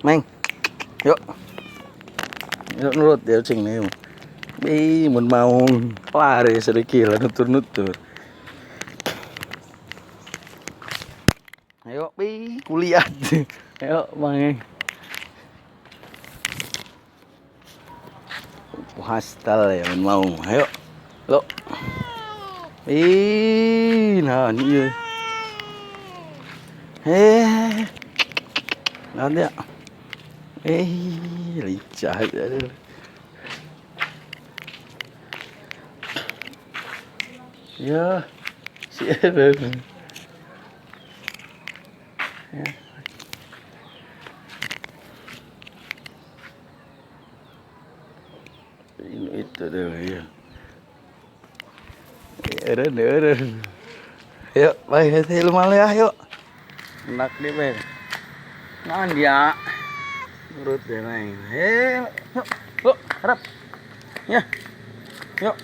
Meng. Yuk. Yuk nurut ya ucing nih. Ih, mun mau lari sedikit lah nutur-nutur. Ayo, pi kuliah. Ayo, Bang. Hostel ya mun mau. Ayo. Lo. Ih, nah iya. Eh. Nanti ya. Eh, lincah aja. Ya, si Eren. Ya. Ini itu deh ya. Eren, Eren. Yuk, baik hati lu malu ya, yuk. Enak deh, Ben. Nah, dia. Nurut deh, Neng. Yuk, yuk, harap. Ya. Yuk.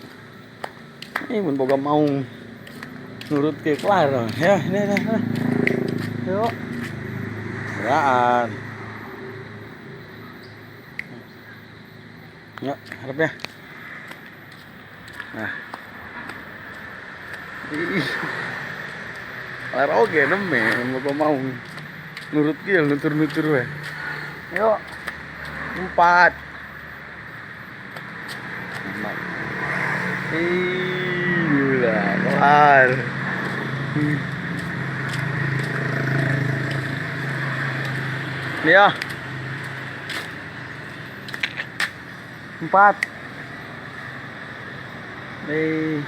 Ini mun boga mau nurut ke kelar ya, ini. Yuk. Beraan. Yuk, harap ya. Nah. Ih. Kelar oge neme mun boga mau nurut kieu nutur-nutur we. Yuk. 4. Ih, udah kelar. Ya. 4. Nih.